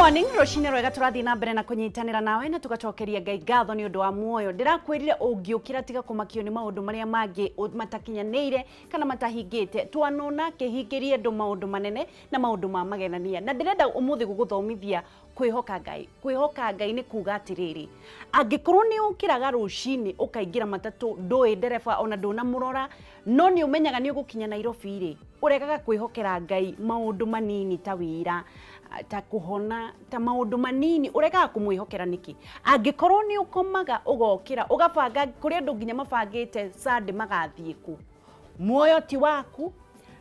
Morning, rũcinĩ rwega. Tũrathiĩ na mbere na kũnyitanĩra nawe na tũgacokeria Ngai ngatho nĩ ũndũ wa muoyo. Ndĩrakwĩrire ũngĩũkĩra, tiga kũmakio nĩ maũndũ marĩa mangĩ matakinyanĩire kana matahingĩte. Twanona akĩhingĩria andũ maũndũ manene na maũndũ ma magenania, na ndĩrenda ũmũthĩ gũgũthomithia kwĩhoka Ngai. Kwĩhoka Ngai nĩ kuga atĩrĩrĩ, angĩkorwo nĩ ũkĩraga rũcinĩ ũkaingĩra matatũ, ndũĩ ndereba ona ndũnamũrora, no nĩ ũmenyaga nĩ ũgũkinya Nairobi rĩ, ũregaga kwĩhokera Ngai maũndũ manini ta wĩra, ta kũhona, ta maũndũ manini, ũregaga kũmwĩhokera nĩkĩ? Angĩkorwo nĩ ũkomaga ũgokĩra ũgabanga, kũrĩ andũ nginya mabangĩte Sunday magathiĩ kũ, muoyo ti waku,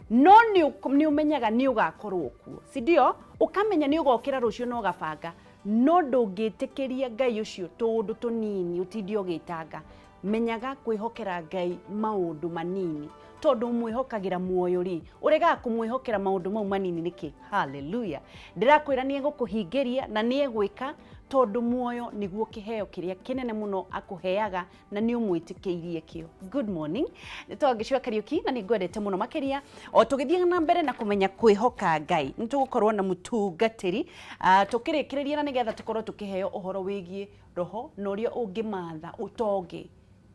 no nĩ ũmenyaga nĩ ũgakorwo kuo, si ndio? Ũkamenya nĩ ũgokĩra rũciũ na ũgabanga, no ndũngĩtĩkĩria Ngai ũcio tũũndũ tũnini ũtinde ũgĩtanga. Menyaga kwĩhokera Ngai maũndũ manini, tondũ ũmwĩhokagĩra muoyo rĩ, ũregaga kũmwĩhokera maũndũ mau manini nĩkĩ? Haleluya! Ndĩrakwĩra nĩ egũkũhingĩria na nĩ egwĩka, tondũ muoyo nĩguo kĩheo kĩrĩa kĩnene mũno akũheaga na nĩ ũmwĩtĩkĩirie kĩo. Good morning, nĩ twangĩciwa Kariũki na nĩ ngwendete mũno makĩria. O tũgĩthiĩ na mbere na kũmenya kwĩhoka Ngai, nĩ tũgũkorwo na mũtungatĩri tũkĩrĩkĩrĩria, na nĩgetha tũkorwo tũkĩheo ũhoro wĩgiĩ roho na ũrĩa ũngĩmatha ũtonge,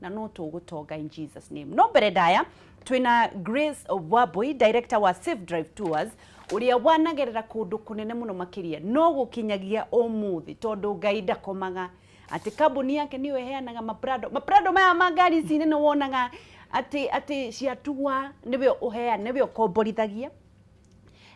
na no tũgũtonga in Jesus name. No mbere ndaya twĩna Grace Wambui, director wa Safe Drive Tours, ũrĩa wanagerera kũndũ kũnene mũno makĩria, no gũkinyagia ũmũthĩ, tondũ Ngai ndakomaga, atĩ kambuni yake nĩyo ĩheanaga maprado, maprado maya ma ngari ici nene wonaga atĩ ciatua, nĩwe ũheana, nĩwe ũkomborithagia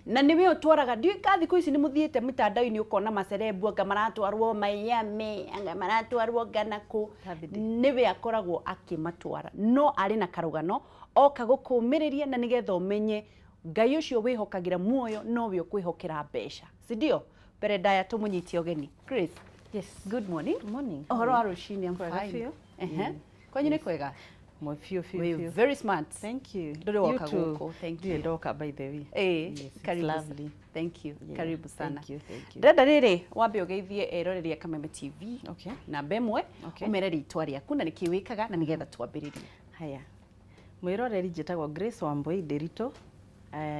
na nĩwe ũtwaraga. Ndiũĩ ka thikũ ici nĩ mũthiĩte mĩtandao-inĩ ũkona macerebu anga maratwarwo Miami, anga maratwarwo anga nakũ, nĩwe akoragwo akĩmatwara. No arĩ na karũgano oka gũkũmĩrĩria, na nĩgetha ũmenye Ngai ũcio wĩhokagĩra muoyo nowe ũkwĩhokera mbeca, si ndio? Mbere ndaya tũmũnyitie ũgeni. Grace. Yes. Good morning. Good morning. Ũhoro wa rũcinĩ? I'm Kwega fine. biũ. Ehe. Kwanyu nĩ kwega? Mwe biũ biũ We're biũ. very smart. Thank you. Ndũrĩ woka You too. gũkũ. Thank Ndirĩ you. ndoka, by the way. Ĩĩ, Yes, it's karibu lovely. Thank you. Yeah, Karibu sana. Thank you, thank you. Ndĩrenda rĩrĩ wambe ũgeithie eroreri a Kameme TV. Okay. Namba ĩmwe, ũmere rĩtwa rĩaku na nĩkĩ wĩkaga, na nĩgetha twambĩrĩrie. Haya. Mwĩroreri, njĩtagwo Grace Wambui Ndĩritũ.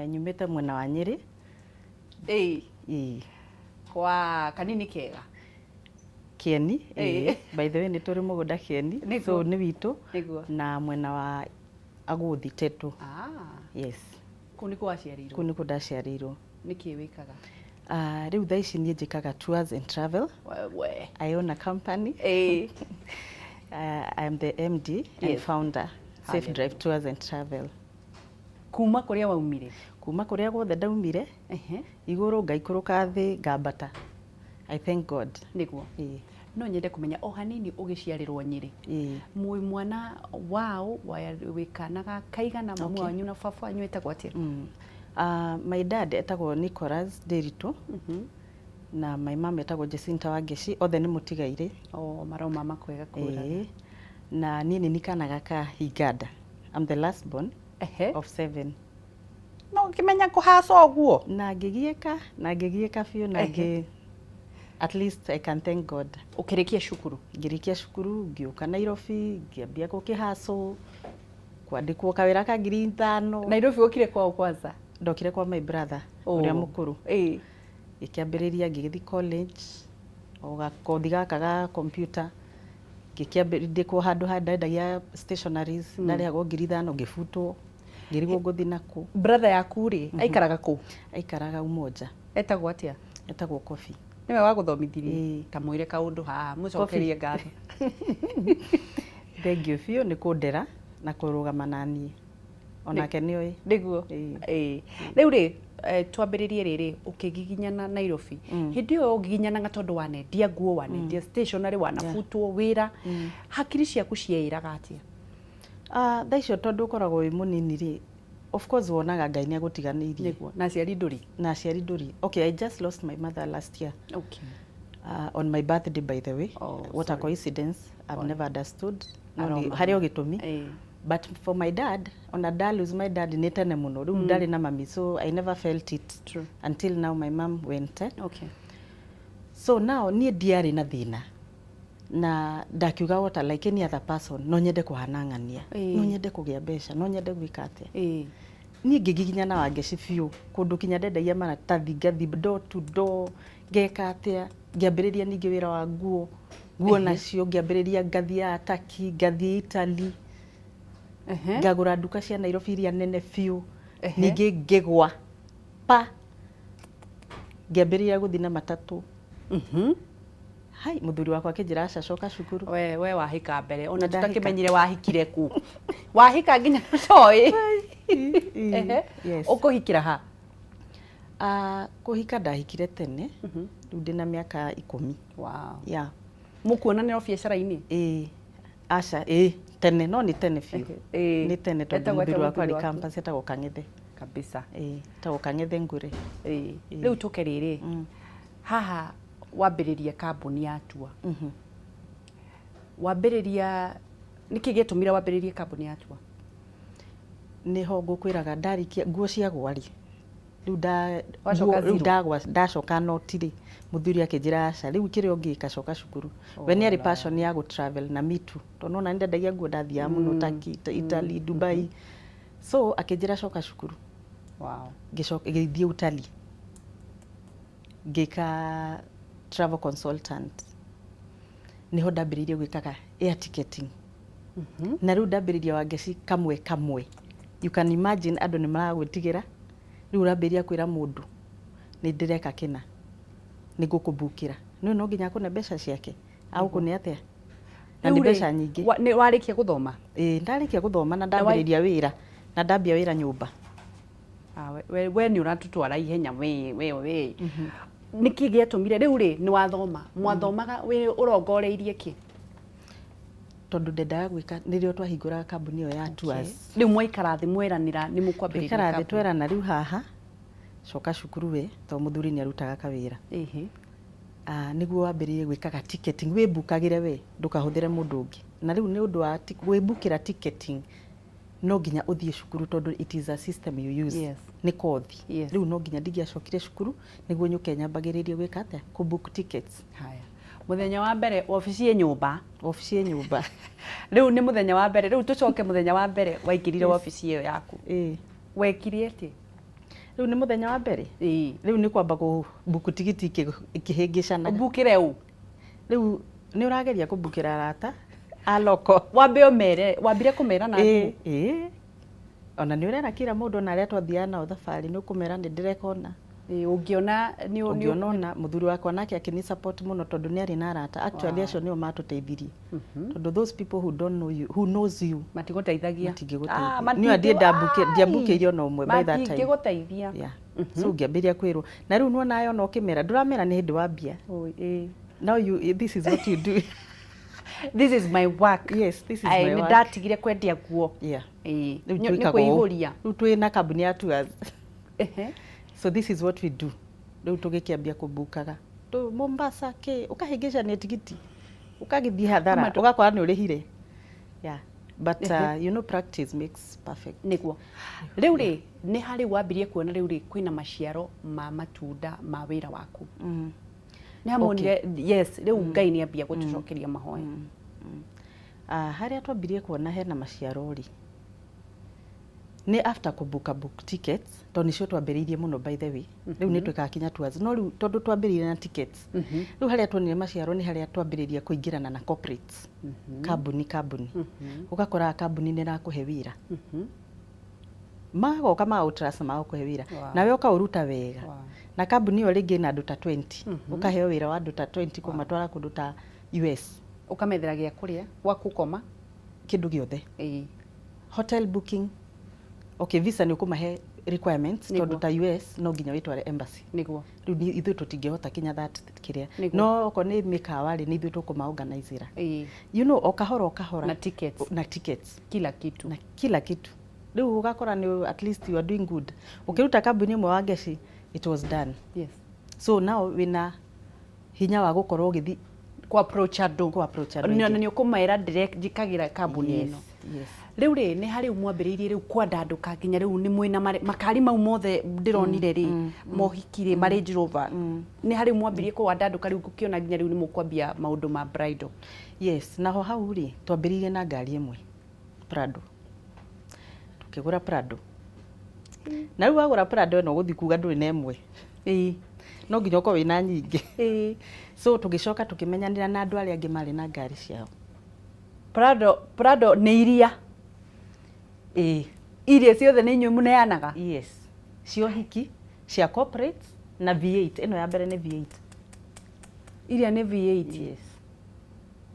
Nyumĩte mwena wa Nyĩrĩ. Ĩĩ. Ĩĩ. Kwa kanini kega. Kĩeni. Ĩĩ. Ĩĩ. By the way, nĩ tũrĩ mũgũnda Kĩeni. So nĩ witũ. Na mwena wa Agũthi Tetũ. Ah. Yes. Kũu nĩkuo waciarĩirwo? Kũu nĩkuo ndaciarĩirwo. Nĩkĩ wĩkaga? Rĩu thaa ici niĩ njĩkaga tours and travel. Wewe. I own a company. I am the MD and founder, Safe Drive Tours and Travel. Kuma kũrĩa waumire? Kuma kũrĩa guothe ndaumire, igũrũ ngaikũrũka, thĩ ngambata. I thank God. Nĩguo. Ĩĩ. No nyende kũmenya o hanini, ũgĩciarĩrwo Nyĩrĩ, Ĩĩ. mwĩ mwana wao wĩ kana ga kaigana? Mamu wanyu na baba wanyu etagwo atĩa? My dad etagwo Nicholas Ndĩritũ na my mom etagwo Jacinta Wangeci, othe nĩ mũtigairĩ. O maroma makwega kũraga. Ĩĩ. Na niĩ nĩ nikanaga ka hinganda. I'm the last born of seven. No ũkĩmenya kũhaca ũguo? Na ngĩgiĩka, na ngĩgiĩka biũ, na ngĩ at least I can thank God. Ũkĩrĩkia cukuru? Ngĩrĩkia cukuru, ngĩũka Nairobi, ngĩambia gũkĩhacũ kwandĩkwo kawĩra ka 5,000. Nairobi ũkire kwao kwanza? Ndokire kwa my brother ũrĩa mũkũrũ. Ngĩkĩambĩrĩria, ngĩgĩthiĩ college o gakothi gaka ga computer, ngĩkĩandĩkwo handũ ha ndendagia stationaries, ndarĩhagwo 5,000, ngĩbutwo, ngĩrigwo ngũthiĩ nakũ. Brother yaku rĩ, aikaraga kũ? Aikaraga Umoja. Etagwo atĩa? Etagwo Kofi. Nĩwe wagũthomithirie? Ĩĩ. Ta mwĩre kaũndũ haha, mũcokerie ngatho. Thengiũ biũ nĩ kũndera na kũrũgama naniĩ, onake nĩoĩ. Nĩguo. Ĩĩ. Ĩĩ. Rĩu rĩ, twambĩrĩrie rĩrĩ, ũkĩgiginyana Nairobi, hĩndĩ ĩyo ũgiginyanaga tondũ wanendia nguo, wanendia stationery, wanabutwo wĩra, hakiri ciaku cieĩraga atĩa? Ah, thaa icio tondũ ũkoragwo wĩ mũnini rĩ, of course wonaga Ngai nĩ agũtiganĩirie. Nĩguo, na aciari ndũrĩ? Na aciari ndũrĩ. Okay, I just lost my mother last year, on my birthday, by the way. Oh, What a sorry. coincidence. I've Pole. never understood, no nĩ Aroma. harĩ o gĩtũmi. But for my dad, ona da lose my dad nĩ tene mũno, rĩu ndarĩ na mami, so I never felt it until now my mom went, eh? So now niĩ ndiarĩ na thĩna, na ndakiuga what, like any other person, no nyende kũhana ng'ania, no nyende kũgĩa mbeca, no nyende gwĩka atĩa. Niĩ ngĩgiginyana Wangeci biũ, kũndũ kinya ndendagia maratathi, ngathi door to door, Ngeka atĩa? Ngĩambĩrĩria ningĩ wĩra wa nguo. Nguo nacio ngĩambĩrĩria, ngathiaga Turkey, ngathiĩ Italy, ngagũra nduka cia Nairobi iria nene biũ. Ningĩ ngĩgwa pa, ngĩambĩrĩria gũthiĩ na matatũ. Hai, mũthuri wakwa akĩnjĩra, aca, coka cukuru. We wahika mbere ona Ndahika. Tũtakĩmenyire wahikire ku, wahika nginya tũtoĩ. Yes. Ũkũhikĩra ha? Ah, kũhika ndahikire tene, rĩu ndĩna mĩaka 10. Yeah. Mũkuonanĩra biacara-inĩ? Ĩĩ, aca, ĩĩ, tene, no nĩ tene biũ. Nĩ tene tondũ Etagwo mũthuri atĩa wakwa arĩ mũthuri waku? campus, etagwo Kang'ethe. Kabisa. Ĩĩ, etagwo Kang'ethe Ngure. Rĩu tũke rĩrĩ haha, wambĩrĩria kambuni ya tour. Wambĩrĩria, nĩkĩ gĩatũmire wambĩrĩrie kambuni ya tour? Nĩho ngũkwĩraga, ndarĩkia nguo ciagwa rĩ, rĩu nda Wacoka rĩu zero. ndagwa, ndacoka noti rĩ, mũthuri akĩnjĩra, aca, rĩu kĩrĩa ũngĩka, coka cukuru. We nĩ arĩ passion ya gũ travel na me too, tondũ nona nĩ ndendagia nguo, ndathiaga mũno Turkey, Italy, Dubai, so akĩnjĩra coka cukuru. Ngĩcoka ngĩthiĩ utalii, ngĩka travel consultant. Niho ndambĩrĩirie gwĩkaga air ticketing. Na rĩu ndambĩrĩria Wangeci kamwe kamwe, you can imagine, andũ nĩ maragwĩtigĩra. Rĩu ũrambĩrĩria kwĩra mũndũ nĩ ndĩreka kĩna, nĩ ngũkũbukĩra, nĩ no nginya akũne mbeca ciake, agũkũne atĩa na nĩ Rĩu rĩ, mbeca nyingĩ. Nĩ warĩkia gũthoma? Ĩĩ, ndarĩkia gũthoma na ndambĩrĩria wĩra na ndambia wĩra nyũmba. Ah, we nĩ ũratũtwara ihenya we. Nĩkĩ gĩatũmire rĩu rĩ, nĩ wathoma, mwathomaga wĩ ũrongoreirie kĩ? Tondũ ndendaga gwĩka, nĩrĩo twahingũraga kambuni ĩyo ya tours. Rĩu mwaikara thĩ mweranĩra nĩ mũkwambĩrĩria Twikara thĩ, kambuni. twerana rĩu haha, coka cukuru we, tondũ mũthuri nĩ arutaga kawĩra. Ah, nĩguo wambĩrĩrie gwĩkaga ticketing, wĩmbukagĩre we, ndũkahũthĩre mũndũ ũngĩ. Na rĩu nĩ ũndũ wa gwĩmbukĩra ticketing, no nginya ũthiĩ cukuru, tondũ it is a system you use. Nĩ kothi. Rĩu no nginya ndingĩacokire cukuru nĩguo nyũke nyambagĩrĩrie gwĩka atĩa, kũ book tickets. Haya, mũthenya wa mbere, wabici ĩ nyũmba? Wabici ĩ nyũmba. Rĩu nĩ mũthenya wa mbere, rĩu tũcoke mũthenya wa mbere waingĩrire wabici ĩyo yaku. Ĩĩ. Wekire atĩa? Rĩu nĩ mũthenya wa mbere. Ĩĩ. Rĩu nĩ kwamba kũbuku tigiti ikĩhĩngĩcanaga. Ũmbukĩre ũ? Rĩu nĩ ũrageria kũmbukĩra arata a loko. Wambe ũmere, wambire kũmera na Ĩĩ. thimũ? Ĩĩ, ona nĩ ũrera kila mũndũ, ona arĩa twathiaga nao thabarĩ, nĩ ũkũmera nĩ ndĩreka ũna. Ĩĩ, ũngĩona nĩ Ũngĩona ona mũthuri wakwa nake akĩni support mũno, tondũ nĩ arĩ na arata actually. Acio nĩo matũteithirie, tondũ those people who don't know you, who knows you, Matigũteithagia. Matingĩgũteithia. Ah, Niĩ ndiambukĩire ona ũmwe by that time. Matingĩgũteithia. Yeah. So ngĩambĩrĩria kwĩrwo, na rĩu nĩwona yona ũkĩmera, ndũramera nĩ hĩndĩ wambia. Oi, ĩĩ. Now you, this is what you do. This is my work. Yes, this is Ai, my nĩ work. ndatigire kwendia nguo. Yeah. Ĩĩ. Rĩu Nĩ twĩkaga ũũ. kwĩihũria. Rĩu twĩ na kambuni ya tours. So this is what we do. Rĩu tũgĩkĩambia kũmbukaga Mombasa kĩ, ũkahĩngĩcania tigiti, ũkagĩthiĩ hathara, ũgakora nĩ ũrĩhire. Yeah, but you know, practice makes perfect. Nĩguo rĩu rĩ, nĩ harĩ wambirie kuona rĩu rĩ kwĩna maciaro ma matunda ma wĩra waku? Nĩ hamonire, yes, rĩu Ngai nĩ ambia gũtũcokeria mahoya? Ah, harĩa twambirie kuona hena maciaro rĩ, nĩ after kũbuka book tickets, tondũ nĩcio twambĩrĩirie mũno. By the way, rĩu nĩ twĩkaga kinya tours, no rĩu tondũ twambĩrĩirie na tickets, rĩu harĩa tuonire maciaro nĩ harĩa twambĩrĩria kũingĩrana na corporates, kambuni. Ũgakora kambuni nĩ ĩrakũhe wĩra, magoka magaũtrust, magakũhe wĩra, nawe ũkaũruta wega. Na kambuni ĩyo rĩngĩ ĩna andũ ta 20, ũkaheo wĩra wa andũ ta 20 kũmatwara kũndũ ta US. Ũkamethera gĩa kũrĩa, gwa kũkoma. Kĩndũ gĩothe. Hotel booking, okay, visa nĩ ũkũmahe requirements, tondũ ta US no nginya wĩtware embassy. Rĩu ithuĩ tũtingĩhota kinya that kĩrĩa. No okorwo nĩ mĩkawa rĩ, nĩ ithuĩ tũkũmaorganizĩra. You know, o kahora o kahora. Na tickets. Na tickets. Kila kitu. Na kila kitu. Rĩu ũgakora nĩ at least you are doing good. Ũkĩruta kambuni ĩmwe wa ngeci, it was done. So now wĩna hinya wa gũkorwo ũgĩthi Ku approach andũ. Ku approach andũ Na aingĩ. nĩ ũkũmera njĩkagĩra kambuni ĩno. Rĩu rĩ, nĩ harĩ mwambĩrĩirie rĩu kwandandũka nginya rĩu nĩ mwĩna makari mau mothe ndĩronire rĩ, mohiki rĩ, ma Range Rover, nĩ harĩ mwambĩrĩrie kwandandũka rĩu ngũkĩona nginya rĩu nĩ mũkwambia maũndũ ma bridal? Yes, naho hau rĩ, twambĩrĩirie na ngari ĩmwe, Prado. Tukĩgũra Prado, na rĩu wagũra Prado ĩno, ũgũthiĩ kuga ndũrĩ na ĩmwe. No nginya ũkorwo wĩna nyingĩ. So tũgĩcoka tũkĩmenyanĩra na andũ arĩa angĩ marĩ na ngari ciao. Prado nĩ iria. Ĩĩ. Iria ciothe nĩ inyuĩ mũneanaga? Yes. Cia ũhiki, cia corporate na V8. Ĩno ya mbere nĩ V8. Iria nĩ V8? Yes.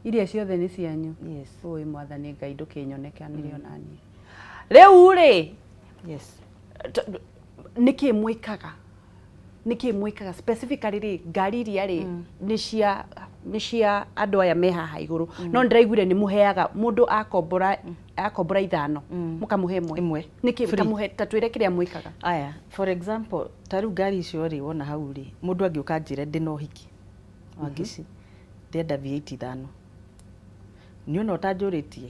Iria ciothe nĩ cianyu? Yes. Ũĩ mwathani Ngai ndũkĩnyonekanĩre ona niĩ. Rĩu rĩ, Yes. Nĩkĩ mwĩkaga? Nĩkĩ mwĩkaga specifically rĩ, ngari iria rĩ nĩ cia andũ aya me haha igũrũ, no ndĩraiguire nĩ mũheaga mũndũ akombora ithano, mũkamũhe ĩmwe? Ĩmwe. Nĩkĩ? Free. Kamũhe, ta twĩre kĩrĩa mwĩkaga. Aya, for example, ta rĩu ngari icio rĩ, wona hau rĩ, mũndũ angĩũka anjĩre ndĩna ũhiki Wangeci, ndĩrenda V8 ithano, niĩ ona ũtanjũrĩtie,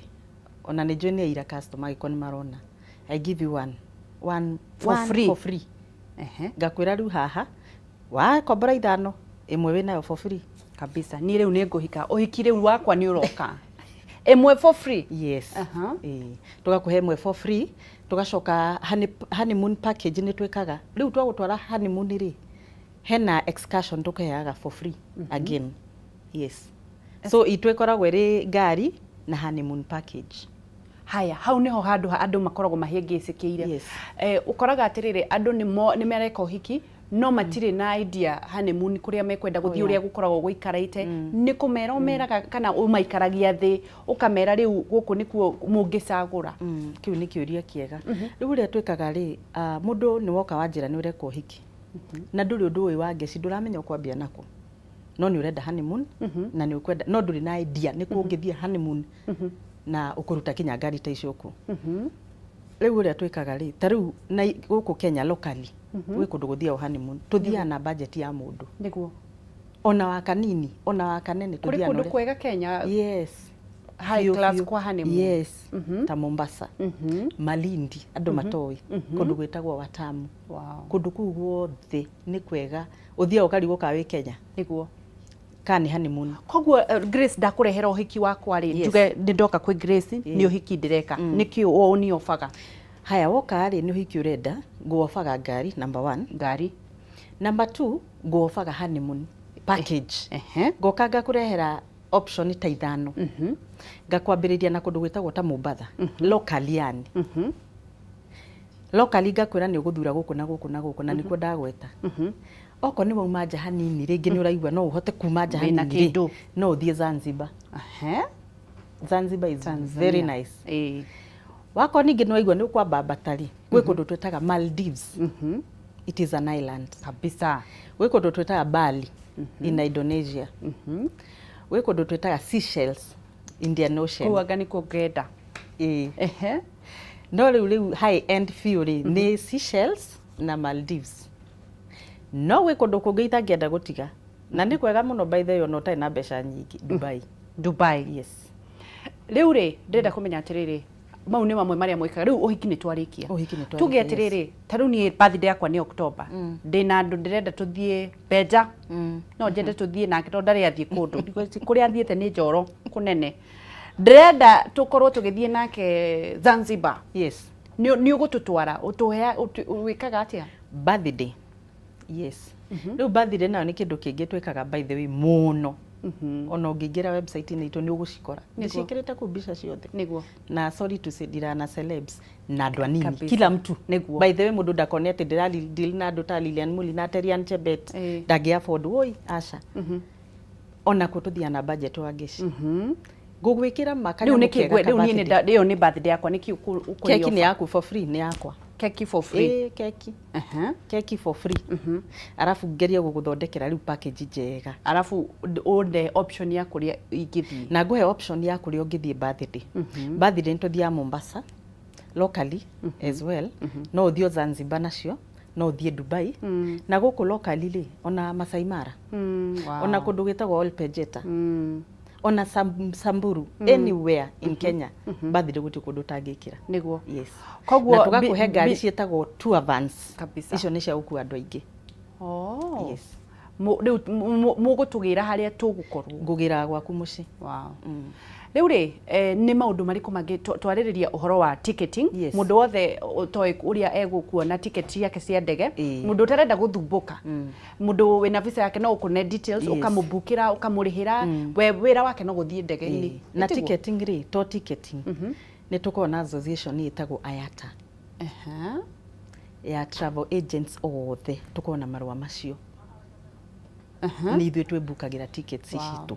ona nĩ njũĩ nĩ aira customer angĩkorwo nĩ marona, I give you one, one, For one free. For free. Ehe. Ngakwĩra rĩu haha wakombora ithano, ĩmwe wĩnayo for free. Kabisa, niĩ rĩu nĩ ngũhika, ũhiki rĩu wakwa nĩ ũroka, ĩmwe for free. Yes. Aha. Ĩĩ, tũgakũhe ĩmwe for free. Tũgacoka honeymoon package nĩ twĩkaga. Rĩu twagũtwara honeymoon rĩ, hena excursion tũkũheaga for free again. Yes, so itũ ĩkoragwo ĩrĩ ngari na honeymoon package. Haya, hau niho handũ ha andũ makoragwo mahĩngĩcĩkĩire. Yes. Ũkoraga atĩrĩrĩ, andũ nĩ mareka ũhiki no matirĩ na idea honeymoon kũrĩa mekwenda gũthiĩ, ũrĩa gũkoragwo gũikarĩte. Nĩ kũmera ũmeraga kana ũmaikaragia thĩ ũkamera rĩu gũkũ nĩkuo mũngĩcagũra? Kĩu nĩ kĩũria kĩega. Rĩu ũrĩa twĩkaga rĩ, mũndũ nĩ woka wanjĩra nĩ ũreka ũhiki na ndũrĩ ũndũ ũĩ wa ngeci, ndũramenya ũkwambia nakũ, no nĩ ũrenda honeymoon na nĩ ũkwenda, no ndũrĩ na idea nĩ kũ ũngĩthiĩ honeymoon na ũkũruta kinya ngari ta icio kũ. Rĩu ũrĩa twĩkaga rĩ, ta rĩu na gũkũ Kenya locally gwĩ kũndũ gũthiagwo honeymoon, tũthiaga na budget ya mũndũ, ona wa kanini ona wa kanene. Kũrĩ Tũthiaga na kũndũ ũrĩa- kwega Kenya? Yes. High Biũ, class biũ. kwa honeymoon. Yes, ta Mombasa, Malindi, andũ matoĩ kũndũ gwĩtagwo Watamu. Kũndũ kũu guothe nĩ kwega, ũthiaga ũkarigwo kana wĩ Kenya kana nĩ honeymoon. Koguo Grace, ndakũrehera ũhiki wakwa rĩ, njuge nĩ ndoka kwĩ Grace, nĩ ũhiki ndĩreka, nĩkĩ ũni obaga? Haya, woka rĩ, nĩ ũhiki ũrenda, nguobaga ngari number one. Ngari. Number two, nguobaga honeymoon package. Ngoka ngakũrehera option ta ithano, ngakwambĩrĩria na kũndũ gwĩtagwo ta Mombatha locally, yani locally ngakwĩra nĩ ũgũthura gũkũ na gũkũ na gũkũ, na nĩkuo ndagweta. Okorwo nĩ wauma nja hanini, rĩngĩ nĩ ũraigua no ũhote kuma nja Wĩna hanini rĩ, kĩndũ. no ũthiĩ Zanzibar. Zanzibar is Tanzania. very nice. Wakorwo ningĩ nĩ waigua nĩ ũkwambambata rĩ, gwĩ kũndũ twĩtaga Maldives. It is an island. Gwĩ kũndũ twĩtaga Bali in Indonesia. Gwĩ kũndũ twĩtaga Seychelles, Indian Ocean. Kũu anga nĩkuo ngenda. Ĩĩ. No rĩu high end biũ rĩ, nĩ Seychelles na Maldives. No gwĩ kũndũ kũngĩ itangĩenda gũtiga na nĩ kwega mũno, by the way, ona ũtarĩ na mbeca nyingĩ, Dubai. Dubai. Yes. Rĩu rĩ, ndĩrenda kũmenya atĩrĩrĩ, mau nĩ mamwe marĩa mwĩkaga. Rĩu ũhiki nĩ twarĩkia. Ũhiki nĩ twarĩkia, Tuge yes. atĩrĩrĩ, ta rĩu niĩ birthday yakwa nĩ October, ndĩna andũ ndĩrenda tũthiĩ Benja, no njende tũthiĩ nake tondũ ndarĩ athiĩ kũndũ, kũrĩa athiĩte nĩ njoro kũnene, ndĩrenda tũkorwo tũgĩthiĩ nake Zanzibar. Nĩ ũgũtũtwara, ũtũhea, wĩkaga atĩa? Birthday, yes. Rĩu birthday nayo nĩ kĩndũ kĩngĩ twĩkaga, by the way, mũno. Ona ũngĩingĩra website-inĩ itũ nĩ ũgũcikora, ndĩciĩkĩrĩte kũu mbica ciothe. Na sorry to say, ndirana celebs na andũ anini. Kila mtu. By the way, mũndũ ndakone atĩ ndĩra deal na andũ ta Lilian Muli na Terian Chebet ndangĩ afford, woi aca. Ona kuo tũthiaga na budget wa ngeci, ngũgwĩkĩra Rĩu makanyamũ nĩ kega kĩ ka rĩu niĩ birthday. ĩyo nĩ birthday yakwa, nĩkĩ Keki nĩ yaku for free, nĩ yakwa. Keki for free? Ĩĩ, keki. Keki for free, arabu ngerie gũgũthondekera rĩu package njega. Arabu ũnde option ya kũrĩa ingĩthiĩ. Na ngũhe option ya kũrĩa ũngĩthiĩ birthday. Birthday nĩ tũthiaga Mombasa locally as well, no ũthiĩ Zanzibar nacio, no ũthiĩ Dubai, na gũkũ locally rĩ, ona Masai Mara, ona kũndũ gwĩtagwo Ol Pejeta, ona Samburu, anywhere in Kenya, birthday gũtirĩ kũndũ ũtangĩkĩra. Yes. Koguo Na tũgakũhe ngari ciĩtagwo tour vans. Icio nĩ cia gũkua andũ aingĩ. Oh. Yes. Rĩu mũgũtũgĩra harĩa tũgũkorwo? Ngũgĩraga gwaku mũciĩ. Wow. Rĩu rĩ, nĩ maũndũ marĩkũ mangĩ twarĩrĩria ũhoro wa ticketing? Yes. Mũndũ wothe ũtoĩ ũrĩa egũkuona ticket ciake cia ndege, mũndũ ũtarenda gũthumbũka, mũndũ wĩna visa yake no ũkũne details, ũkamũbukĩra, ũkamũrĩhĩra, we wĩra wake no gũthiĩ ndege-inĩ. Na Nĩtiguo? Ticketing rĩ, to ticketing, nĩ tũkoragwo na association ĩtagwo IATA ya travel agents othe. Tũkoragwo na marũa macio. Nĩ ithuĩ twĩbukagĩra tickets citũ.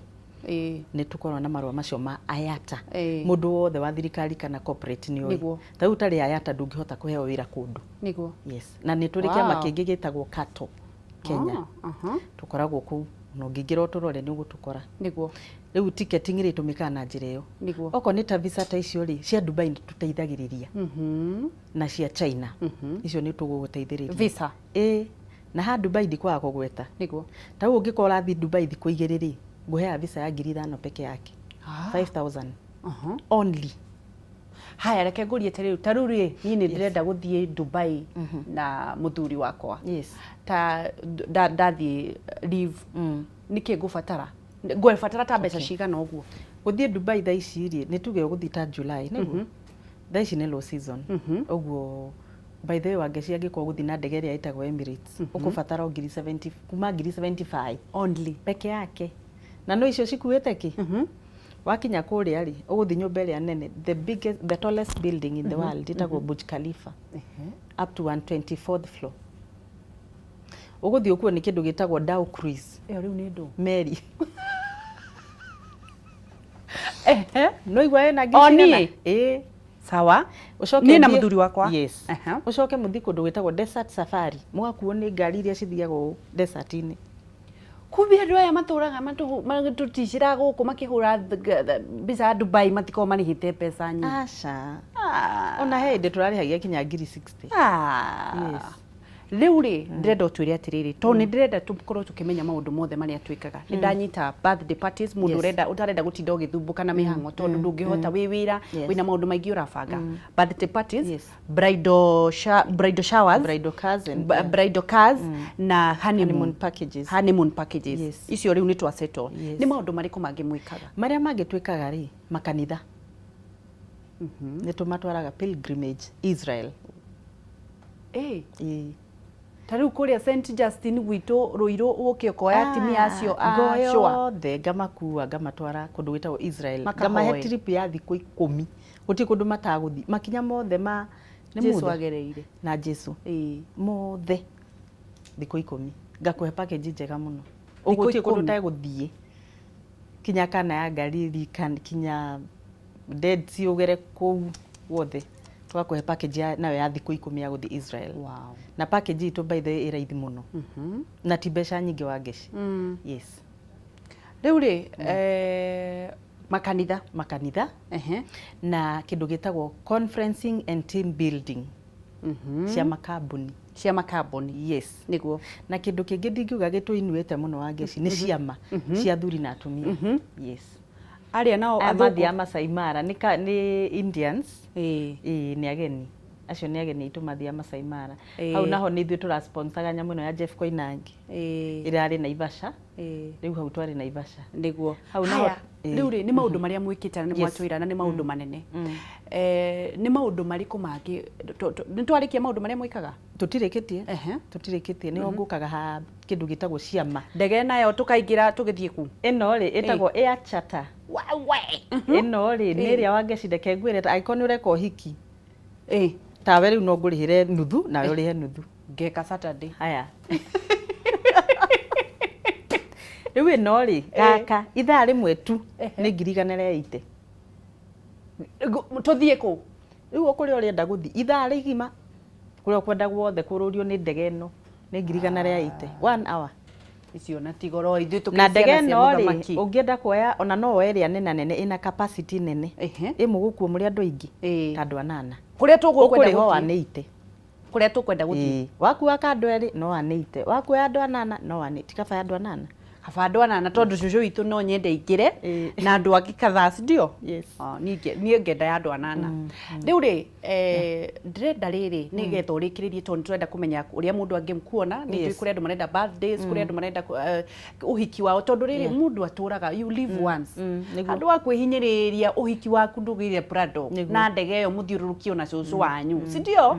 Nĩ tũkoragwo na marũa macio ma IATA. Mũndũ wothe wa thirikari kana corporate nĩ oĩ. Ta rĩu ũtarĩ IATA ndũngĩhota kũheo wĩra kũndũ. Yes, na nĩ tũrĩ kĩama kĩngĩ gĩtagwo CATO Kenya. Tũkoragwo kũu, na ũngĩingĩra ũtũrore nĩ ũgũtũkora. Rĩu ticketing rĩ, tũmĩkaga na njĩra ĩyo. Okorwo nĩ ta visa ta icio rĩ, cia Dubai nĩ tũteithagĩrĩria, na cia China, icio nĩ tũgũgũteithĩrĩria. Visa. Ĩ, na ha Dubai ndikwaga kũgweta. Ta rĩu ũngĩkorwo ũrathiĩ Dubai thikũ 2 rĩ, ngũheaga visa ya 5,000 peke yake. 5000 only. Haya, reke ngũrie atĩrĩrĩ, ta rĩu rĩ, niĩ nĩ ndĩrenda gũthiĩ Dubai na mũthuri wakwa. Ta ndathiĩ leave, nĩkĩ ngũbatara? Ngũbatara ta mbeca cigana ũguo? Gũthiĩ Dubai thaa ici rĩ, nĩ tuge ũgũthiĩ ta July, nĩguo thaa ici nĩ low season. Ũguo by the way, Wangeci, angĩkorwo gũthiĩ na ndege ĩrĩa ĩtagwo Emirates, ũkũbatara o ngiri 70, kuma ngiri 75 only peke yake, na no icio cikuĩte kĩ. Wakinya kũrĩa rĩ, ũgũthiĩ nyũmba ĩrĩa nene, the biggest, the tallest building in the world, ĩtagwo Burj Khalifa, up to 124th floor. Ũgũthiĩ ũkuo nĩ kĩndũ gĩtagwo dhow cruise. Ĩyo rĩu nĩ ndũ? Meri. No igua ĩna ngiri O cigana? niĩ? Ĩĩ. Sawa. Ũcoke Niĩ na mũthuri wakwa. Yes. Ũcoke mũthiĩ kũndũ gwĩtagwo desert safari, mũgakuo nĩ ngari iria cithiaga ũũ desert-inĩ. Kumbe andũ aya matũraga matũticĩra gũkũ makĩhũra mbica ya Dubai matikoragwo marĩhĩte mbeca nyingĩ. Aca. Ona he hĩndĩ tũrarĩhagia kinya ngiri 60. Yes. Rĩu rĩ, ndĩrenda ũtwĩre atĩrĩrĩ, tondũ nĩ ndĩrenda tũkorwo tũkĩmenya maũndũ mothe marĩa twĩkaga. Nĩ ndanyita birthday parties, mũndũ ũrenda ũtarenda gũtinda ũgĩthumbũka na mĩhang'o, tondũ ndũngĩhota wĩ wĩra, wĩna maũndũ maingĩ ũrabanga. Birthday parties, bridal showers, Bridal cars and bridal cars na honeymoon, honeymoon packages. Honeymoon packages. Icio rĩu nĩ twasettle. Nĩ maũndũ marĩkũ mangĩ mwĩkaga? Marĩa mangĩ twĩkaga rĩ, makanitha nĩ tũmatwaraga pilgrimage Israel. Ĩĩ. Ta rĩu kũrĩa St Justin gwitũ Rũirũ, ũke ũkoya atimia acio a Ngo Shua. yothe ngamakua, ngamatwara kũndũ gwĩtagwo Israel. Makahoe. Ngamahe trip ya thikũ 10, gũtirĩ kũndũ matagũthiĩ, makinya mothe ma nĩ Jesu mothe. agereire. Na Jesu mothe, thikũ 10, ngakũhe package njega mũno. Thikũ Ũguo gũtirĩ kũndũ 10? ũtegũthiĩ, kinya kana ya Galili, kinya Dead Sea, ũgere kũu guothe. Tũgakũhe package ya nayo ya thikũ 10 ya gũthiĩ Israel. Na package itũ, by the way, ĩ raithi mũno na ti mbeca nyingĩ, Wangeci. Yes. Rĩu rĩ, makanitha. Makanitha na kĩndũ gĩtagwo conferencing and team building cia makambuni. Cia makambuni. Yes. Nĩguo. Na kĩndũ kĩngĩ ndingiuga gĩtũinuĩte mũno, Wangeci, nĩ ciama cia athuri na atumia. Yes. Arĩa nao Aya athũngũ? Mathiaga Masai Mara nĩ Indians. Ĩĩ, nĩ ageni acio, nĩ ageni aitũ mathiaga Masai Mara. Hau naho nĩ ithuĩ tũrasponsaga nyamũ ĩno ya Jeff Koinange ĩrĩa arĩ Naivasha. Rĩu hau twarĩ Naivasha. Hau naho. Haya, rĩu rĩ, nĩ maũndũ marĩa mwĩkĩte na nĩ mwatwĩra na nĩ maũndũ manene. Nĩ maũndũ marĩkũ mangĩ nĩ twarĩkia maũndũ marĩa mwĩkaga? Tũtirĩkĩtie. Tũtirĩkĩtie, nĩho ngũkaga ha kĩndũ gĩtagwo ciama. Ndege nayo tũkaingĩra tũgĩthiĩ ku? Ĩno rĩ, ĩtagwo air charter. Wawe. Ĩno rĩ, nĩ ĩrĩa, Wangeci, reke ngwĩre, angĩkorwo nĩ ũreka ũhiki tawe rĩu, no ngũrĩhĩre nuthu nawe ũrĩhe nuthu. Ngeka Saturday. Haya, rĩu ĩno rĩ, gaka ithaa rĩmwe tu nĩ 180,000. Tũthiĩ kũ? Rĩu o kũrĩa ũrenda gũthiĩ, ithaa rĩgima, kũrĩa ũkwenda guothe kũrũrio nĩ ndege ĩno, nĩ 180,000, one hour. Icio na ti goro, ithuĩ tũkĩrĩ Na ndege ciana cia ĩno rĩ, mũthamaki. ũngĩenda kuoya ona no woe ĩrĩa nena nene, ĩna capacity nene, ĩ mũgũkuo mũrĩ andũ aingĩ, ta andũ anana. Kũrĩa tũgũkwenda Ũkũrĩha gũthiĩ. 180. Kũrĩa tũkwenda gũthiĩ. Ĩĩ, wakuua ka andũ erĩ no 180, wakuoya andũ anana no 180, kaba ya andũ anana. Kaba andũ anana tondũ cũcũ witũ no nyende ingĩre na andũ angĩ kadhaa, si ndio? Yes. Niĩ ngenda ya andũ anana. Rĩu rĩ, ndĩrenda rĩrĩ nĩgetha ũrĩkĩrĩrie tondũ nĩtũrenda kũmenya ũrĩa mũndũ angĩkuona. Nĩ njũĩ kũrĩ andũ marenda birthdays, kũrĩ andũ marenda ũhiki wao, tondũ rĩrĩ mũndũ atũraga, you live once. Andũ a kwĩhinyĩrĩria ũhiki waku ndũgĩre Prado na ndege ĩyo mũthiũrũrũkio na cũcũ wanyu, si ndio?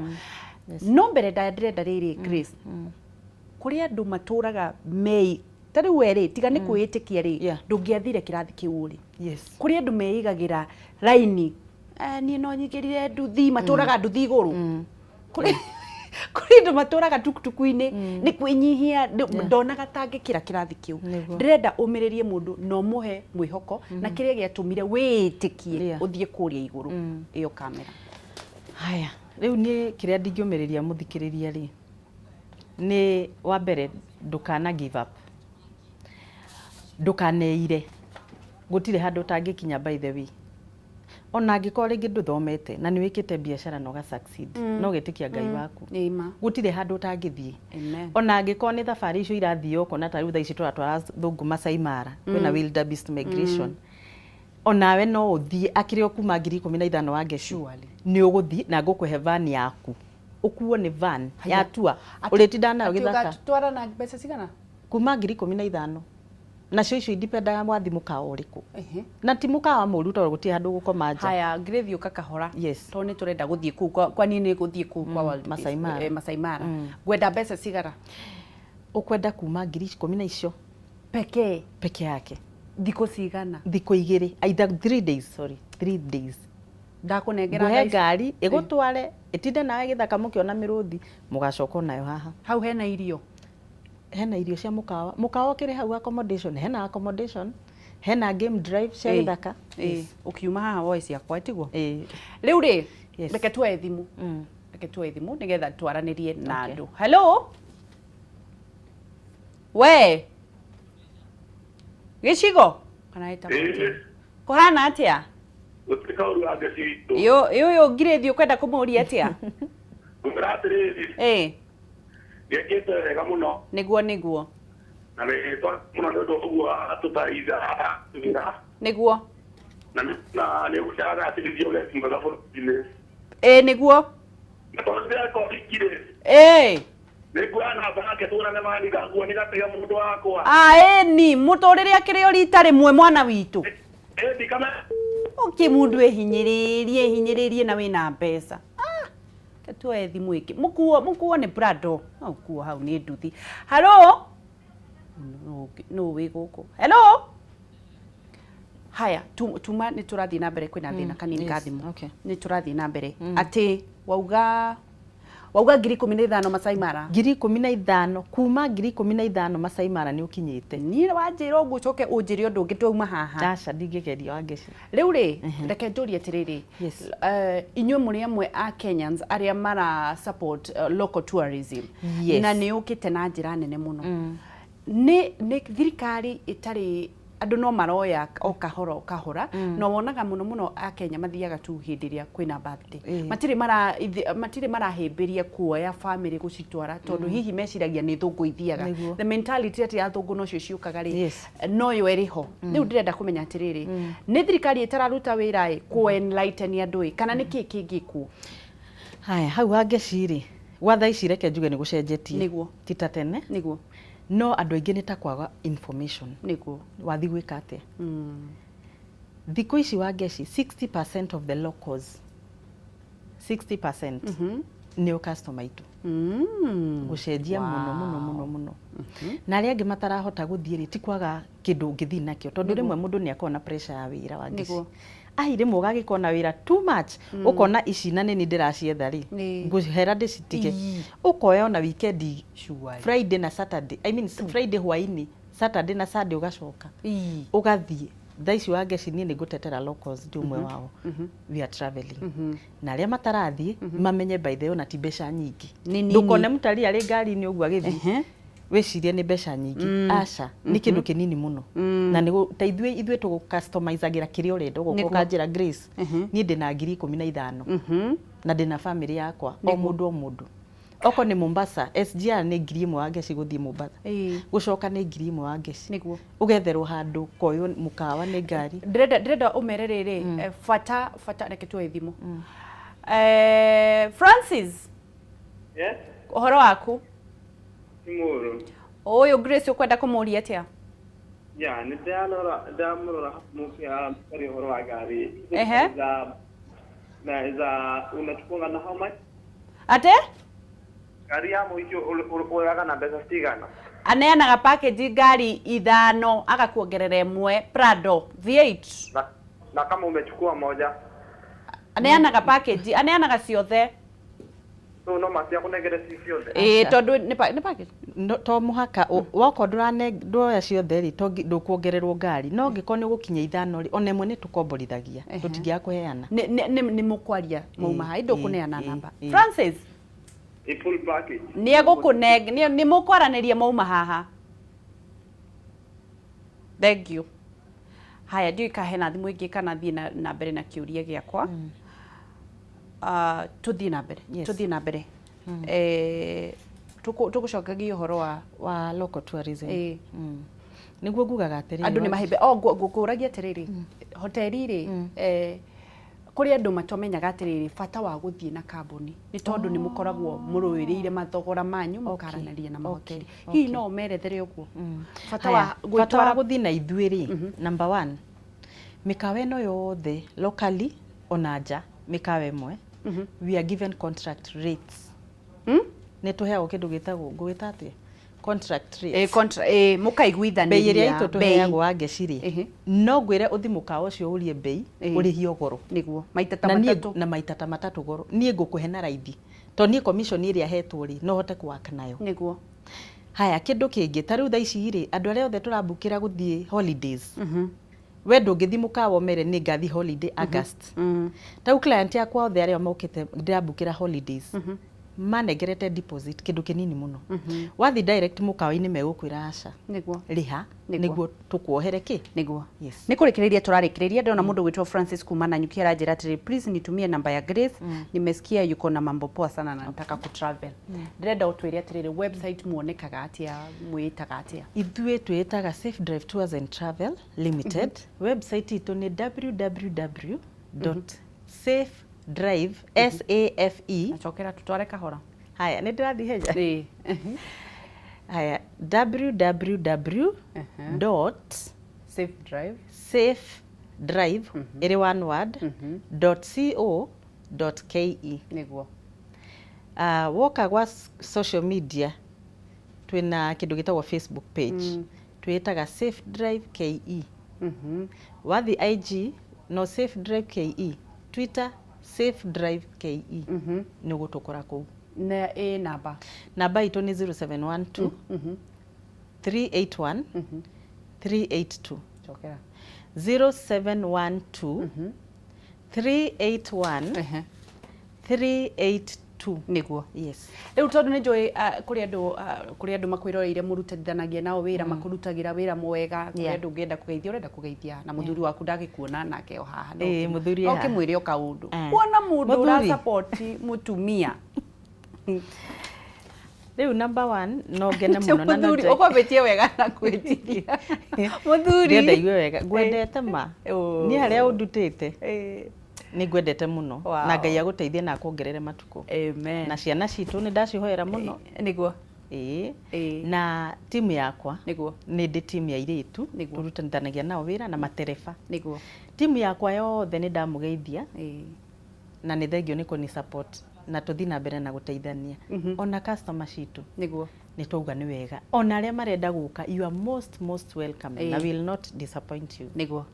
No mbere ndaya ndĩrenda rĩrĩ, Grace, kũrĩ andũ matũraga mei ta rĩu we rĩ, tiga nĩ kwĩĩtĩkia rĩ, ndũngĩathire kĩrathi kĩu ũrĩ. Kũrĩ andũ meigagĩra raini, niĩ no nyingĩrire nduthi, matũraga nduthi igũrũ. Kũrĩ andũ matũraga tukutuku-inĩ, nĩ kwĩnyihia, ndonaga tangĩkĩra kĩrathi kĩu. Ndĩrenda ũmĩrĩrie mũndũ na ũmũhe mwĩhoko na kĩrĩa gĩatũmire wĩĩtĩkie ũthiĩ kũrĩa igũrũ. Ĩyo kamera. Haya, rĩu niĩ kĩrĩa ndingĩũmĩrĩria mũthikĩrĩria rĩ, nĩ wa mbere ndũkana give up. Ndũkaneire. Gũtirĩ handũ ũtangĩkinya by the way. Ona angĩkorwo rĩngĩ ndũthomete na nĩ wĩkĩte biacara na ũga succeed, no wĩtĩkia Ngai waku. Gũtirĩ handũ ũtangĩthiĩ. Ona angĩkorwo nĩ thabarĩ icio irathiĩ ũkona ta rĩu thaa ici tũratwara thũngũ Masai Mara, kwĩna wildebeest migration. Onawe no ũthiĩ akĩrĩ o kuma 15,000 wa Ngeci. Nĩ ũgũthiĩ na ngũkũhe van yaku. Ũkuo nĩ van ya tua. Ũrĩtinda nayo gĩthaka. Twara na mbeca cigana? Kuma 15,000. Nacio icio indipendaga mwathi mũkawa ũrĩkũ. Na ti mũkawa mũru tondũ gũtirĩ handũ gũkoma nja. Haya, ngĩrĩthiĩ ũka kahora. Yes. Tondũ nĩ tũrenda gũthiĩ kũu kwa niĩ nĩ gũthiĩ kũu kwa World Masai Mara. Masai Mara. Ngwenda mbeca cigana? Ũkwenda kuma 10,000 icio. Pekee. Peke yake. Thikũ cigana? Thikũ igĩrĩ. Either 3 days, sorry. 3 days. Ndakũnengera ngũhe ngari ĩgũtware ĩtinde nawe gĩthaka mũkĩona mĩrũthi mũgacoka nayo haha. Hau hena irio? Hena irio cia mũkawa. Mũkawa ũkĩrĩ hau accommodation, hena accommodation, hena game drive cia gĩthaka. Ũkiuma haha woe ciakwa tiguo? Rĩu rĩ, reke tuoe thimũ. Reke tuoe thimũ nĩgetha twaranĩrie na andũ. Hello? We? Gĩcigo? Kana ĩtagwo atĩa? Kũhana atĩa? Gũtirĩ kaũru wa Ngeci witũ. Ũyũ ngirĩthiĩ ũkwenda kũmũũria atĩa? Ngũmwĩra atĩrĩrĩ. Nĩekĩte wega mũno. Nĩguo nĩguo. Na nĩ mũno nĩ ũndũ ũguo atũtaritha wĩra. Nĩguo. Na nĩ ũgũcagacĩrithia ũgeki mwega bũrũri-inĩ. Nĩguo. Na tondũ ndĩreka ũhiki rĩ. Nĩ nguoya namba yake tũgũrane mani ngakuo nĩ gatĩga mũndũ wakwa. Ĩni mũtũrĩre akĩrĩ o rita rĩmwe mwana witũ. Ndikame. Ũkĩ mũndũ ehinyĩrĩrie na wĩna mbeca. Tuoe thimũ ĩngĩ. Mũkuo nĩ Prado. No ũkuo hau nĩ nduthi. Hello? No wĩ gũkũ. Hello? Haya, tuma nĩ tũrathiĩ na mbere kwĩna thĩna kanini ka thimũ. Nĩ tũrathiĩ na mbere. Atĩ wauga 15,000 Masai Mara. 15,000 kuma 15,000 Masai Mara nĩ ũkinyĩte. Niĩ wanjĩra ũguo ũcoke ũnjĩre ũndũ ũngĩ twauma haha. Aca ndingĩgeria wa Ngeci. Rĩu rĩ, reke njũrie atĩrĩrĩ. Inyuĩ mũrĩ amwe a Kenyans arĩa mara support local tourism. Na nĩ ũkĩte na njĩra nene mũno. Nĩ thirikari ĩtarĩ andũ no maroya o kahora o kahora no wonaga mũno mũno a Kenya mathiaga tu hĩndĩ ĩrĩa kwĩna birthday. Matirĩ marahĩmbĩria kuoya family gũcitwara tondũ hihi meciragia nĩ thũngũ ithiaga. The mentality atĩ ya thũngũ nocio ciũkaga rĩ, no yo ĩrĩ ho. Rĩu ndĩrenda kũmenya atĩrĩrĩ, nĩ thirikari ĩtararuta wĩra ĩ kũ enlighten andũ ĩ kana nĩ kĩĩ kĩngĩkwo? Haya, hau ha Ngeci rĩ, gwa thaa ici reke njuge nĩ gũcenjetie. Nĩguo. Ti ta tene. Nĩguo. No andũ aingĩ nĩ ta kwaga information. Nĩguo. Wathi gwĩka atĩa? Thikũ ici wa Ngeci 60% of the locals, 60% nĩo customer aitũ. Gũcenjia mũno mũno mũno mũno. Na arĩa angĩ matarahota gũthiĩ rĩ, ti kwaga kĩndũ ũngĩthiĩ nakĩo tondũ rĩmwe mũndũ nĩ akoragwo na pressure ya wĩra wa Ngeci. Ai rĩmwe ũgagĩkorwo na wĩra too much, ũkona ici na nĩni ndĩracietha rĩ, ngũhera ndĩcitige. Ũkoya ona weekend, Friday na Saturday, I mean Friday hwainĩ, Saturday na Sunday ũgacoka. Ũgathiĩ. Thaa ici wa Ngeci niĩ nĩ ngũtetera locals ndi ũmwe wao. We are traveling. Na arĩa matarathiĩ mamenye by the way ona ti mbeca nyingĩ. Ndũkone mũtalii arĩ ngari-inĩ ũguo agĩthiĩ. Wĩcirie nĩ mbeca nyingĩ. Aca, nĩ kĩndũ kĩnini mũno. Na nĩ ta ithuĩ tũgũcustomizagĩra kĩrĩa ũrenda, ũgoka ũkanjĩra Grace, niĩ ndĩna 15,000. Na ndĩna family yakwa, o mũndũ o mũndũ. Okorwo nĩ Mombasa, SGR nĩ 1000 wa ngeci gũthiĩ Mombasa. Gũcoka nĩ 1000 wa ngeci. Nĩguo. Ũgetherwo handũ koywo mũkawa nĩ ngari. Ndĩrenda ũmere rĩrĩ, bata bata, reke tuoe thimũ. Francis. Yes. Ũhoro waku? Ti mũũru. Ũyũ Grace ũkwenda kũmũria atĩa? Ya, nĩ ndĩrarora, ndĩramũrora mũkĩaria ũhoro wa ngari. Ehe. Na za unachukua na how much? Ate? Ngari ya mũico ũraga na mbeca cigana? Aneanaga package ngari 5 agakuongerera ĩmwe Prado V8. Na kama umechukua moja? Aneanaga package, aneanaga ciothe. So no matia kunengere ci ciothe. Tondu nĩ package. No, to mũhaka wakorwo ndũroya ciothe rĩ, to ndũkuongererwo ngari. No ngĩkorwo nĩ ũgũkinya 5 rĩ, ona ĩmwe nĩ tũkomborithagia. Tũtingĩaga kũheana. Nĩ mũkwaria mauma haha, ndũkũneana namba. Francis. A full package. Nĩ egũkũneng, nĩ mũkwaranĩria mauma haha. Thank you. Haya, ndiũĩ kana hena thimũ ĩngĩ kana thiĩ na mbere na kĩũria gĩakwa. Tũthiĩ na mbere. Tũthiĩ na mbere. Tũgũcokagia ũhoro wa local tourism. Nĩguo ngugaga atĩrĩrĩ. Andũ nĩ mahĩmbe. Oh, ngũkũragia atĩrĩrĩ. Hoteli rĩ, kũrĩ andũ matamenyaga atĩrĩrĩ bata wa gũthiĩ na kambuni nĩ tondũ nĩ mũkoragwo mũrũĩrĩire mathogora manyu mũkaranĩria na mahoteli. Hihi no ũmerethere ũguo? Bata wa gwĩtwara gũthiĩ na ithuĩ rĩ, number 1, mĩkawa ĩno yothe locally ona nja, mĩkawa ĩmwe, we are given contract rates. Nĩ tũheagwo kĩndũ gĩtagwo, ngũgĩta atĩa? Contract rates. Mũkaiguithanĩria. Bei ĩrĩa itũ tũheagwo wa ngeci rĩ, no ngwĩre ũthi mũkawa ũcio ũrie bei, ũrĩhio goro. Nĩguo, maita ta matatũ. Na maita ta matatũ goro. Niĩ ngũkũhe na raithi. Tondũ niĩ commission ĩrĩa hetwo rĩ, no hote kũwaka nayo. Nĩguo. Haya, kĩndũ kĩngĩ, ta rĩu thaa ici rĩ, andũ arĩa othe tũrambukĩra gũthiĩ holidays. We ndũngĩthiĩ mũkawa ũmere nĩ ngathi holiday August. Ta rĩu client yakwa othe arĩa mokĩte ndĩrambukĩra holidays. Manengerete deposit kĩndũ kĩnini mũno. Wathi direct mũkawa-inĩ megũkwĩra aca. Nĩguo. Rĩha nĩguo tũkuohere kĩ? Nĩguo. Yes. Nĩ kũrĩkĩrĩria tũrarĩkĩrĩria, ndĩrona mũndũ gwĩtwo Francis kuma Nanyuki aranjĩra atĩrĩ, please nitumie namba ya Grace, nimesikia yuko na mambo poa sana na nataka kutravel. Ndĩrenda ũtwĩre atĩrĩrĩ, website muonekaga atĩa, mwĩtaga atĩa? Ithuĩ twĩtaga Safe Drive Tours and Travel Limited. Website itũ nĩ www.safedrive SAFE. Nacokera tutware kahora. Haya, nĩ ndĩrathiĩ henya. Haya, www dot safe drive, safe drive ĩrĩ one word, dot co dot ke. Nĩguo. Woka gwa social media twĩna kĩndũ gĩtagwo Facebook page. Twĩtaga Safe Drive KE. Wathi IG no Safe Drive KE. Twitter Safe Drive KE. Nĩ ũgũtũkora kũu. Na ĩ namba? Namba itũ nĩ 0712 381 382. Cokera. 0712 381 382. Nĩguo. Yes. Rĩu tondũ nĩ njũĩ kũrĩ andũ makwĩroreire mũrutithanagia nao wĩra, makũrutagĩra wĩra mwega, kũrĩ andũ ũngĩenda kũgeithia, ũrenda kũgeithia na mũthuri waku ndagĩkuona nake o haha. Mũthuri No haha. ũkĩmwĩre o kaũndũ. Kuona mũndũ ũra support mũtumia. Rĩu number 1 no ngene mũno na Mũthuri, ũkwambĩtie wega na kwĩtiria. Mũthuri. Ndĩrenda igue wega. Ngwendete ma. Niĩ harĩa ũndutĩte. Nĩ ngwendete mũno. Na Ngai agũteithie na akuongerere matukũ. Amen. Na ciana citũ nĩ ndacihoera mũno. Nĩguo. Na timu yakwa. Nĩguo. Nĩ ndĩ timu ya airĩtu. Nĩguo. Tũrutithanagia nao wĩra na matereba. Nĩguo. Timu yakwa yothe nĩ ndamũgeithia. Na nĩ thengio nĩ kũni support. Na tũthiĩ na mbere na gũteithania. Ona customer citũ. Nĩguo. Nĩ twauga nĩ wega. Ona arĩa marenda gũka, you are most welcome. Na will not disappoint you. Nĩguo.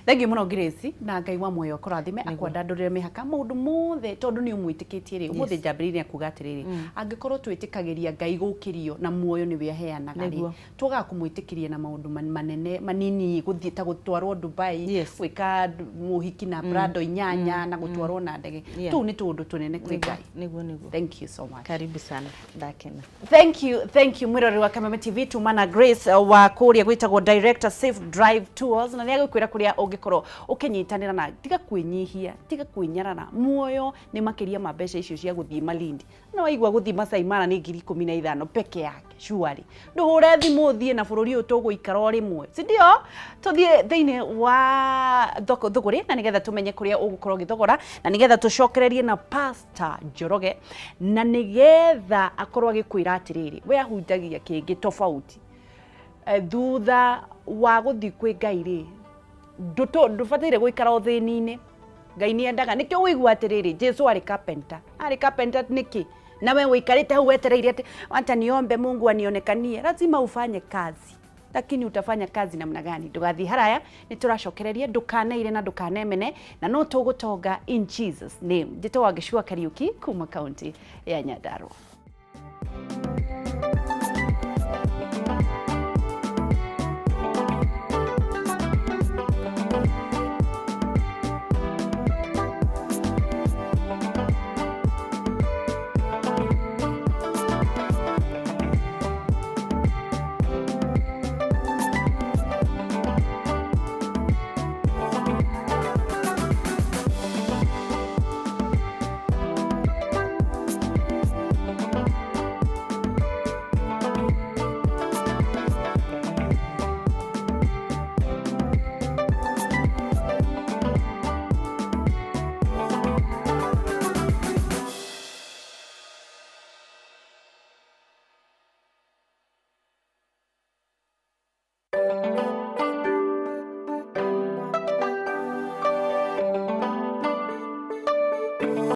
Thank you mũno Grace, na Ngai wa muoyo akũrathime, akwandandũrĩre mĩhaka maũndũ mothe tondũ nĩ ũmwĩtĩkĩtie rĩ. Ũmũthĩ njambĩrĩirie kuga atĩrĩrĩ, angĩkorwo twĩtĩkagĩria Ngai gũkĩrio na muoyo nĩwe aheanaga rĩ, twagaga kũmwĩtĩkĩria na maũndũ manene manini, gũthiĩ ta gũtwarwo Dubai, gwĩka mũhiki na Prado 8 na gũtwarwo na ndege. Tũu nĩ tũũndũ tũnene kwĩ Ngai. Nĩguo, nĩguo. Thank you so much. Karibu sana. Ndakena. Thank you. you, thank you mwirori wa Kameme TV. Tuma na Grace wa kuria gwitagwo Director Safe Drive Tours, na nĩagũkwĩra kũrĩa ũngĩkorwo ũkĩnyitanĩra, na tiga kwĩnyihia, tiga kwĩnyarara. Muoyo nĩ makĩria ma mbeca icio cia gũthiĩ Malindi. Na waigua gũthiĩ Masai Mara nĩ 15,000 peke yake, surely ndũhũre thimũ ũthiĩ na bũrũri ũyũ tũgũikara o rĩmwe, si ndio? Tũthiĩ thĩinĩ wa thoko thũgũrĩ, na nĩgetha tũmenye kũrĩa ũgũkorwo ũgĩthogora, na nĩgetha tũcokererie na Pastor Njoroge, na nĩgetha akorwo agĩkwĩra atĩrĩrĩ, we ahunjagia kĩngĩ tofauti. Thutha wa gũthiĩ kwĩ Ngai rĩ, ndũbataire gũikara ũthĩni-inĩ. Ngai nĩ endaga, nĩkĩo ũigua atĩrĩrĩ, Jesu arĩ carpenter. Arĩ carpenter nĩkĩ? Nawe ũikarĩte hau wetereire atĩ wacha niombe Mungu anionekanie. Lazima ufanye kazi, lakini utafanya kazi namna gani? Ndũgathiĩ haraya, nĩ tũracokereria. Ndũkaneire na ndũkanemene, na no tũgũtonga in Jesus name. Njĩtagwo Gĩcua Kariuki kuma kaunti ya Nyandarua.